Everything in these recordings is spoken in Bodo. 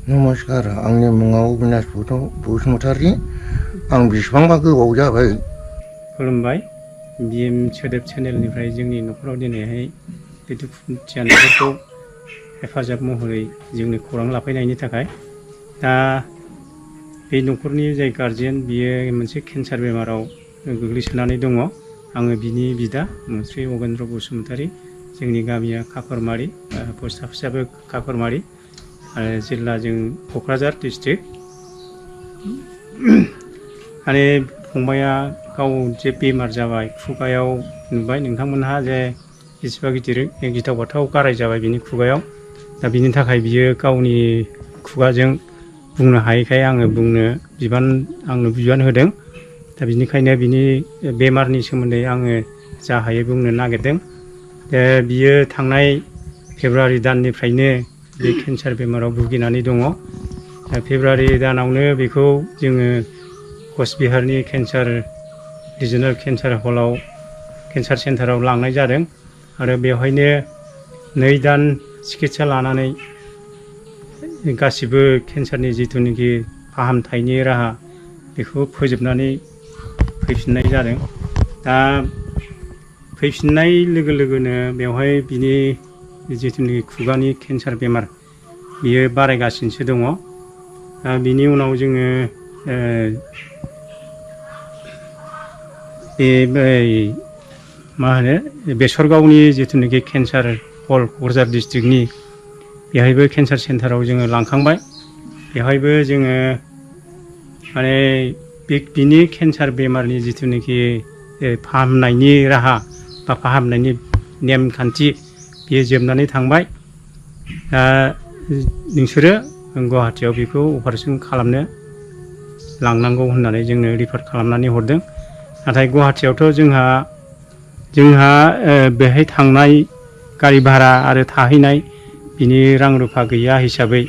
नमस्कार, आंनि मुङा अबिनाश बसुमतारी। आं बेसेबांबा गोबाव जाबाय। खुलुमबाय। बिएम सोदोब चेनेलनिफ्राय जोंनि न'खराव दिनैहाय बे दुखुथिया न'खरखौ हेफाजाब महरै जोंनि खौरां लाफैनायनि थाखाय दा बे न'खरनि जाय गारजेन बियो मोनसे केन्सार बेमाराव गोग्लैसोनानै दङ। आङो बिनि बिदा मुस्रि अगेन्द्र बसुमतारी। जोंनि गामिया खाखरमारि, पस्ट अफिसाबो खाखरमारि आरो जिल्ला जों क'क्राझार डिस्ट्रिक्ट। माने फंबाया गाव जे बेमार जाबाय, खुगायाव नुबाय नोंथांमोनहा जे बेसेबा गिदिर गिथाव बाथाव गाराय जाबाय बिनि खुगायाव। दा बिनि थाखाय बियो गावनि खुगाजों बुंनो हायैखाय आंनो बिबान होदों। दा बिनिखायनो बिनि बेमारनि सोमोन्दै आङो जा हायो बुंनो नागिरदों। बियो थांनाय फेब्रुवारि दाननिफ्रायनो बे केन्सार बेमाराव भुगिनानै दङ। फेब्रुवारि दानावनो बेखौ जोङो कचबिहारनि रिजनेल केन्सार सेन्टाराव लांनाय जादों आरो बेवहायनो 2 दान सिकित्सा लानानै गासिबो केन्सारनि जिथुनिखि फाहामथायनि राहा बेखौ फोजोबनानै फैफिननाय जादों। दा फैफिननाय लोगो लोगोनो बेवहाय बिनि जिथुनिखि खुगानि केन्सार बेमार बियो बारायगासिनोसो दङ। दा बिनि उनाव जोङो बेसरगावनि जिथुनिखि केन्सार हल क'क्राझार डिस्ट्रिक्टनि बेहायबो केन्सार सेन्टाराव जोङो लांखांबाय। बेवहायबो जोङो माने बिनि केन्सार बेमारनि जिथुनिखि फाहामनायनि राहा बा फाहामनायनि नेमखान्थि बेयो जोबनानै थांबाय। दा नोंसोरो गुवाहाटियाव बेखौ अपारेसन खालामनो लांनांगौ होननानै जोंनो रिफार खालामनानै हरदों। नाथाय गुवाहाटियावथ' जोंहा बेहाय थांनाय गारि भारा आरो थाहैनाय बिनि रां रुफा गैया हिसाबै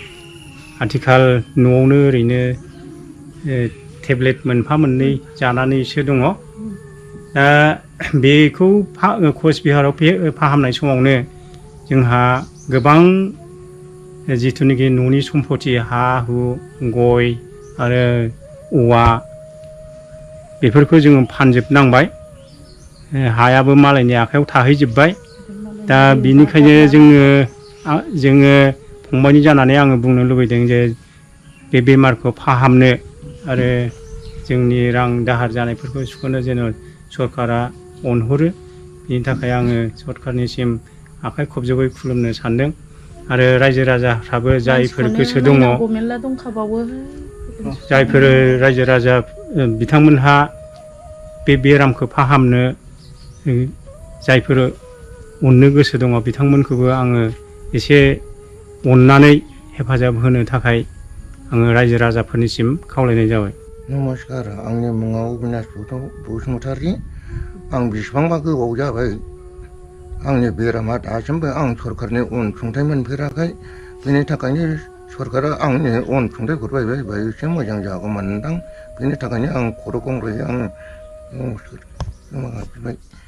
आथिखाल न'आवनो ओरैनो टेब्लेट मोनफा मोननै जानानैसो दङ। दा बेखौ कचबिहाराव फाहामनाय समावनो जोंहा गोबां जिथुनिखि न'नि सम्पति हा हु गय आरो औवा बेफोरखौ जोङो फानजोबनांबाय। हायाबो मालायनि आखायाव थाहैजोबबाय। दा बिनिखायनो जोङो फंबायनि जानानै आङो बुंनो लुबैदों जे बे बेमारखौ फाहामनो आरो जोंनि रां दाहार जानायफोरखौ सुख'नो जेन' सरकारा अनहरो। बिनि थाखाय आङो सरकारनिसिम आखाइ खबजबै खुलुमनो सानदों आरो रायजो राजाफ्राबो जायफोर गोसो दङ, जायफोर रायजो राजा बिथांमोनहा बे बेरामखौ फाहामनो जायफोर अननो गोसो दङ बिथांमोनखौबो आङो एसे अननानै हेफाजाब होनो थाखाय आङो रायजो राजाफोरनिसिम खावलायनाय जाबाय। नमस्कार, आंनि मुङा अबिनाश बसुमतारी। आं बेसेबांबा गोबाव जाबाय। आंनि बेरामा दासिमबो आं सरकारनि अनसुंथाइ मोनफेराखै। बेनि थाखायनो सरकारा आंनि अनसुंथाइ हरबाय बायबा एसे मोजां जागौमोनदां। बेनि थाखायनो आं खर' गंग्लाय